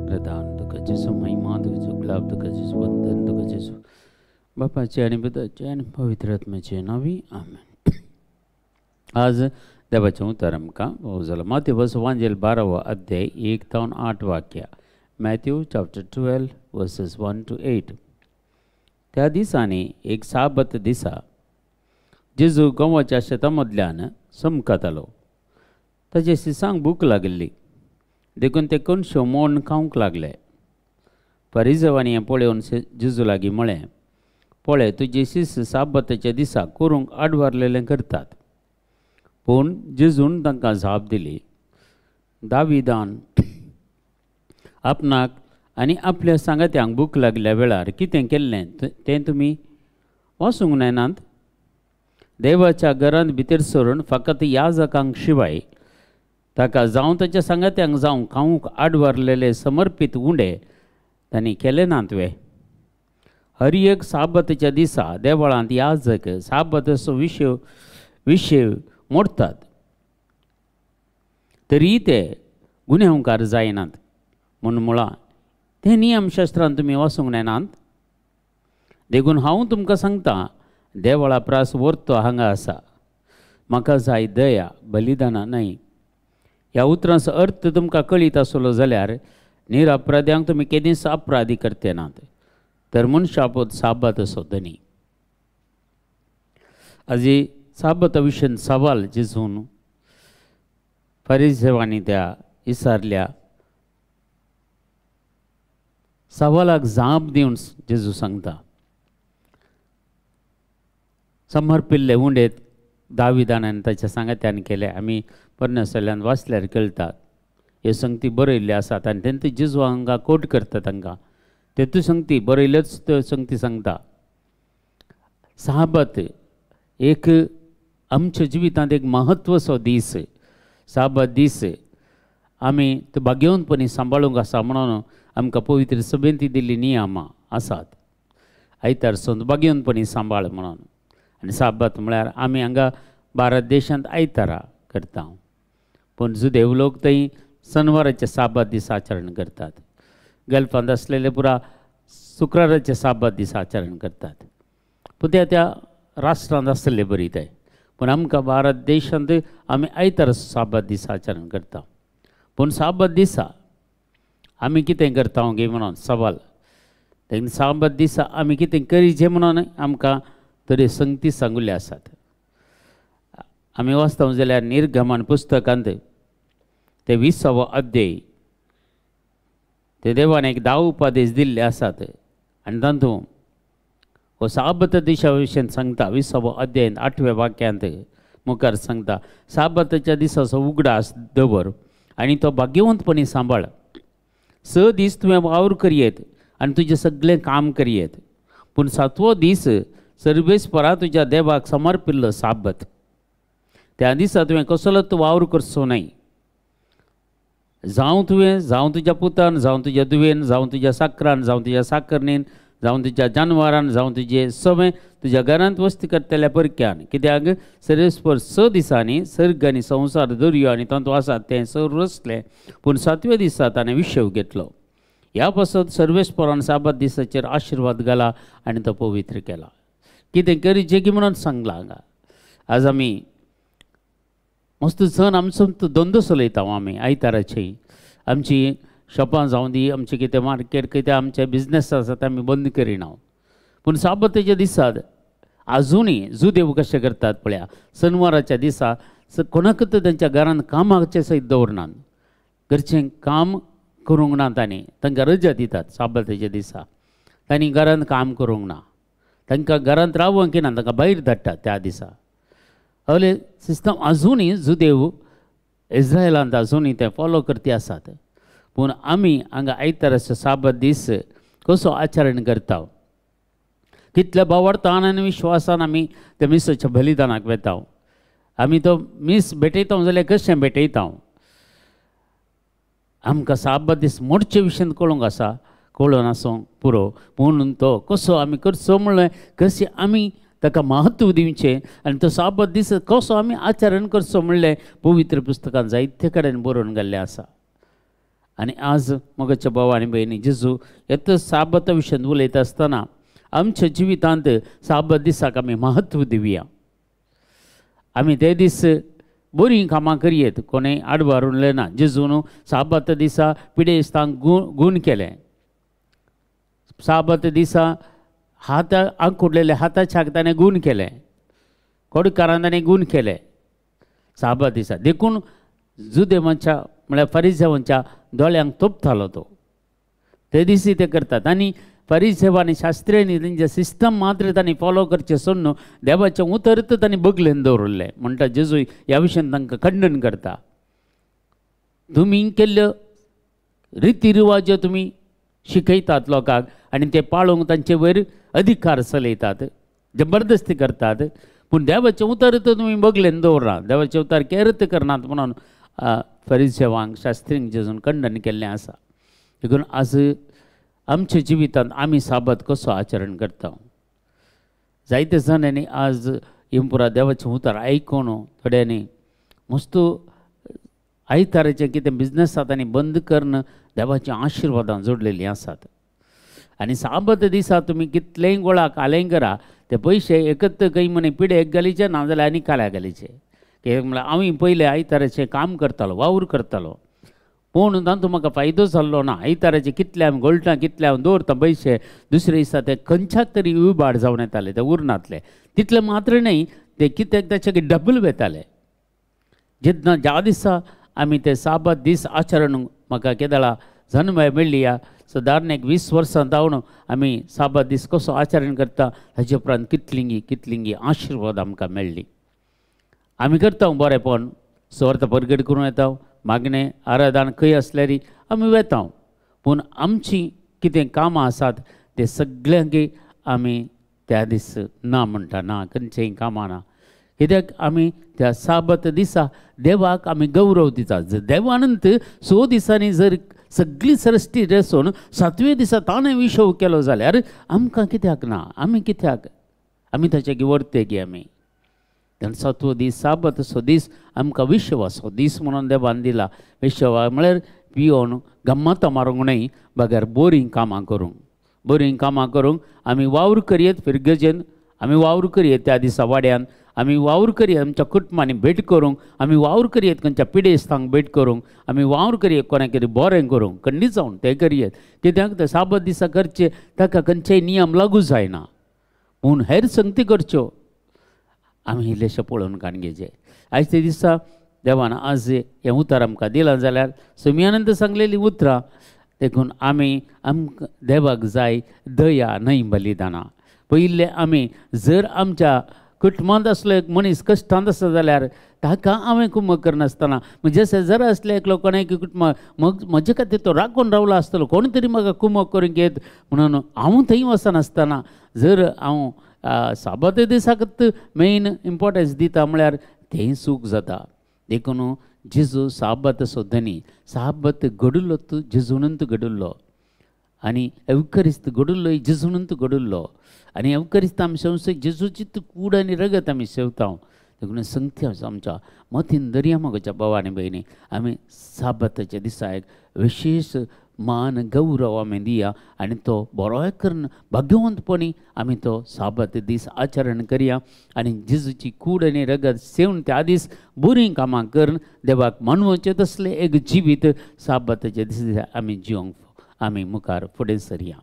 प्रधान तुका जेजू, महिमा तुका जेजू, गुलाब तुका जेजू, वंदन तुका जेजू, बापाचे आनी पुताचे आनी पवित्र आत्म्याचे नांवी आमेन. आज देवाचें उतर आमकां फावो जालां. मातेवस वांजेल 12वो अध्याय 1 तावन 8 वाक्या. Matthew chapter 12 verses 1 to 8. त्या दिसांनी एक साबत दिसा जेजू गोवाच्या शेता मदल्यान समकातालो. ताजे सिसांक भूक लागिल्ली देखून ते कोणश्यो मोड खावंक लागले. परिजवांनी हें पळोवन जेजू लागीं म्हळें, पळय तुजे शिस साबताच्या दिसा करूंक आडवारलेलें करतात. पूण जेजून तांकां जाप दिली, दाविदान आपणाक आनी आपल्या सांगात्यांक भूक लागल्या वेळार कितें केल्लें तें तुमी वाचूंक जायनात? देवाच्या घरांत भितर सरून फकत याजकांक शिवाय ताका जावं ताच्या सांगात्यांक जावं खावंक आडवारलेले समर्पीत उंडे तांणी केले नात वे? हर एक साबताच्या दिसा देवळांत याजक साबताचो विशय मोडतात, तरी ते गुन्यांवकार जायनात. म्हूण म्हळां तें नियमशास्त्रान तुमी वाचूंक जायनात? देखून हांव तुमकां सांगता, देवळा प्रास व्हरतो हांगा आसा. म्हाका जाय दया, बलिदानां न्हय. ह्या उतरांचो अर्थ तुमकां कळीत आसलो जाल्यार निरअपराध्यांक तुमी केदींच अपराधी करते नात, तर मनशापोत साबात असो धनी. आजी साबाता विशयन सवाल जेजून फारिजेवांनी त्या इसारल्या सवालाक जाप दिवन जेजू सांगता, समर्पिल्ले उंडेत दाविदान आनी ताच्या सांगात्यान केले. आमी पोरण्या सल्ल्यान वाचल्यार कळटात ह्यो संगती बरयल्ल्यो आसात आनी तेंचे जेजू हांगा कोट करता तांकां. तेतू संगती बरयल्ल्योच त्यो संगती सांगता. साबत एक आमच्या जिवितांत एक महत्वचो दीस. साबत दीस आमी तो भाग्यवंतपणी सांबाळूंक आसा म्हणून आमकां पवित्र सभेंत दिल्ली नियमां आसात. आयतार संद भाग्यवंतपणी सांबाळ म्हणून. आनी साबत म्हळ्यार आमी हांगा भारत देशांत आयतारा करता, पूण जुदेव लोक थंय सनवाराचे साबात दीस आचरण करतात. गल्फांत आसलेले पुरा शुक्राराचे साबात दीस आचरण करतात. पूण त्या त्या राष्ट्रांत आसले बरी ते, पूण आमकां भारत देशांत आमी आयतार साबात दीस आचरण करता. पूण साबात दिसा आमी कितें करता गे म्हणून सवाल. तेन्ना साबात दिसा आमी कितें करीचें म्हणून आमकां तरी संगती सांगुल्ले आसात. आमी वाचता जाल्यार निर्गमन पुस्तकांत ते 20वो अध्याय ते देवान एक 10 उपदेश दिल्ले आसात आनी तातूंत हो साबत दिसा विशयन सांगता. 20वो अध्याय 8व्या वाक्यांत मुखार सांगता, साबताच्या दिसाचो उगडास दवर आनी तो भाग्यवंतपणी सांबाळ. 6 दीस तुवें वावर करयेत आनी तुजें सगळें काम करयेत, पूण 7वो दीस सर्वेस्परा तुज्या देवाक समर्पिल्लो साबत. त्या दिसा तुवें कसलोच वावर करचो न्हय. जावं तुवें, जावं तुज्या पुतान, जावं तुज्या धुवेन, जावं तुज्या साकरान, जावं तुज्या साकरणीन, जावं तुज्या जानवरान, जावं तुजे सवें तुज्या घरांत वस्ती करतल्या परक्यान. कित्याक सर्वेस्पर 6 दिसांनी सर्ग आनी संवसार, दर्यो आनी तातूंत आसात तें सर्व रचलें, पूण 7व्या दिसा ताणें विशेव घेतलो. ह्या पासत सर्वेस्परान साबात दिसाचेर आशिर्वाद घाला आनी तो पवित्र केला. कितें करीचें की म्हणून सांगलां हांगा. आज आमी मस्त सण आमचो धंदो चलयता आमी आयताराचे. आमची शॉपां जावं दी, आमचें कितें मार्केट, कितें आमचे बिजनेस आसा ते आमी बंद करिना. पूण साबताच्या दिसा आजुनूय जुदेव कशें करतात पळया, सनवाराच्या दिसा कोणाकूच तांच्या घरांत कामाचें सयत दवरनात, घरचें काम करूंक ना तांणी, तांकां रजा दितात साबताच्या दिसा. तांणी घरांत काम करूंक ना, तांकां घरांत रावंक ना, तांकां भायर धाडटात त्या दिसा. अले सिस्टम आजुनूय जुदेव इस्रायलांत आजुनूय ते फॉलो करती आसात. पूण आमी हांगा आयताराचो साबात दीस कसो आचरण करता, कितल्या भावार्थान आनी विश्वासान आमी त्या मिसाच्या बलिदानाक वेता. आमी तो मीस भेटयता जाल्यार कशें भेटयता? आमकां साबात दीस मोडचे विशयन कळूंक आसा, कळोन आसूंक पुरो. म्हणून तो कसो आमी करचो म्हणलें, कशें आमी ताका महत्व दिवचें आनी तो साबात दीस कसो आमी आचरण करचो म्हणलें पवित्र पुस्तकान जायते कडेन बरोवन गेल्लें आसा. आनी आज मोगाच्या भाव आनी भयणी, जेजू येता साबता विशयान उलयता आसतना आमच्या जिवितांत साबत दिसाक आमी म्हत्व दिवया. आमी ते दीस बरीं कामां करयेत, कोणें आडवार उरलें ना. जेजून साबत दिसा पिडेस्तांक गूण केलें. साबत दिसा हात आंकुडलेले हाताच्याक ताणें गूण केलें, कोडकारान ताणें गूण केलें साबत दिसा. देखून जुदेवांच्या म्हळ्यार फारिजेवांच्या दोळ्यांक तोपतालो तो. ते दिसी ते करतात. आनी फारिजेव आनी शास्त्र्यांनी तेंचे सिस्टम मात्र तांणी फॉलो करचें सोडून देवाचें उतर तांणी बगलेन दवरिल्लें. म्हणटा जेजू ह्या विशयान तांकां खंडन करता. तुमी केल्ल्यो रिती रिवाज तुमी शिकयतात लोकांक आनी ते पाळूंक तांचे वयर अधिकार चलयतात, जबरदस्ती करतात. पूण देवाचें उतर तुमी बगलेन दवरा, देवाचें उतर केरत करनात म्हणून फारिजेवांक शास्त्रींक जेजून खंडन केल्लें आसा. देखून आज आमच्या जिवितांत आमी साबत कसो आचरण करता. जायते जाणांनी आज इम्पुरा देवाचें उतर आयकून थोड्यांनी मस्त आयताराचें कितें बिजनस आसा तांणी बंद करून देवाच्या आशिर्वादां जोडलेलीं आसात. आनी साबत दिसा तुमी कितलेंय गोळा कालेंय करा, ते पयशे एकत्र खंय म्हणे पिडेक घालीचे ना जाल्यार आनी काल्या घालीचे. कित्याक म्हळ्यार हांव पयलें आयताराचें काम करतालो, वावर करतालो, पूण तातूंत म्हाका फायदो जाल्लो ना. आयताराचे कितले हांव गोळटा, कितले हांव दवरता पयशे, दुसरे दिसा ते खंयच्याक तरी इबाड जावन येताले, ते उरनातले. तितले मात्र न्हय, ते कित्याक ताचे डबल वेताले. जेन्ना ज्या दिसा आमी ते साबत दीस आचरण म्हाका केदळा जन्म मेळ्ळी या सदारण एक 20 वर्सां जावन आमी साबत दीस कसो आचरण करता ताचे उपरांत कितलिंगी कितलिंगी आशिर्वाद आमकां मेळ्ळी. आमी करता बरेंपण, सुवार्थ परगट करून येता, मागणें आराधन खंय आसल्यार आमी वेता. पूण आमची कितें कामां आसात ते सगळ्यांक आमी त्या दीस ना म्हणटा, ना खंयचेंय कामां ना. कित्याक आमी त्या साबत दिसा देवाक आमी गौरव दिता. देवानंत 6 दिसांनी जर सगळी सृश्टी रचून 7व्या दिसा ताणें विशव केलो जाल्यार आमकां कित्याक ना? आमी कित्याक आमी ताचे वर्ते गी आमी तेन्ना 7वो दीस साबत सो दीस आमकां विश्वासो दीस म्हणून देवान दिला. विश्वा म्हळ्यार पियोन गम्मतां मारूंक न्हय, बगैर बोरीं कामां करूंक, बोरीं कामां करूंक आमी वावर करयेत फिरगजेन, आमी वावर करयेत त्या दिसा वाड्यान, आमी वावर करयेत आमच्या कुटुंबांनी भेट करूंक, आमी वावर करयेत खंयच्या पिडेस्तांक भेट करूंक, आमी वावर करयेत कोणाक कितें बरें करूंक, खंडी जावन तें करयेत. कित्याक ते साबत दिसा करचें ताका खंयचेय नियम लागू जायना, पूण हेर संगती करच्यो आमी इल्लेशें पळोवन काण घेवचें. आयज ते दिसा देवान आज हें उतर आमकां दिलां जाल्यार समियानंद सांगलेलीं उतरां, देखून आमी आमकां देवाक जाय दया न्हय बलिदानां. पयिल्लें आमी जर आमच्या कुटुंबांत आसलो एक मनीस कश्टांत आसता जाल्यार ताका हांवें कुमक करनासतना म्हज्या शेजारा आसले एकलो कोणें कुटुंबा मग म्हजे खातीर तो राखून रावलो आसतलो, कोण तरी म्हाका कुमक करून घेत म्हणून हांव थंय वचनासतना जर हांव साबात दिसाकच मेन इम्पोर्टन्स दिता म्हळ्यार तें सूख जाता. देखून जेजू साबात सोदनी साबात घडुल्लो, तूं जेजूनंत घडुल्लो आनी एवकरिस्त घडुल्लो, जेजूनंत घडुल्लो आनी एवकरिस्त आमी संवसार जेजूची कूड आनी रगत आमी सेवता. देखून संगती आमच्या मतीन दर्या मोगाच्या भाव आनी भयणी आमी साबाताच्या दिसा एक विशेश मान गौरव आमी दिया आनी तो बरो करून भाग्यवंतपणी आमी तो साबात दीस आचरण करया आनी जेजूची कूड आनी रगत सेवन त्या दीस बरीं कामां करून देवाक मानवचें तसलें एक जिवीत साबाताच्या दीस आमी जिवंक आमी मुखार फुडें सरया.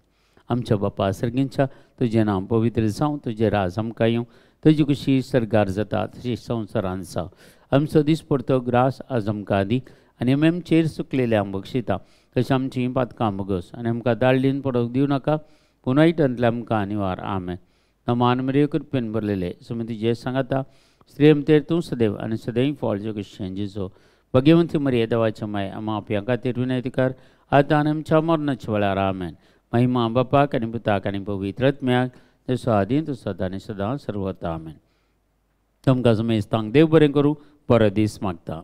आमच्या बापा सर्गींच्या तुजें नांव पवित्र जावं, तुजें राज आमकां येवं, तुजी कुशी सर्गार जाता तशी संवसारान जावं. आमचो दिसपडतो ग्रास आज आमकां दी आनी आमी आमचेर चुकलेले आम बक्षिता तशें आमचीं पातकां भोगस आनी आमकां दाळडीन पडोवंक दिवं नाका, पूण वायटांतले आमकां निवार. आमेन. मान मरिये कृपेन भरलेले सुमी तुजें सांगाता, स्त्रियमतेर तूं सदैव आनी सदैव फॉल जो जेजो भगवंती मरिये देवाच्या माय आमा आपल्या खातीर विनंती कर आतां आनी आमच्या मरणाच्या वेळार. आमेन. महिमा बापाक आनी पुताक आनी पवित्र आत्म्याक, जसो आदीं तसो आतां आनी सदां सर्वता. आमेन. तुमकां समेस्तांक देव बरें करूं, बरो दीस मागता.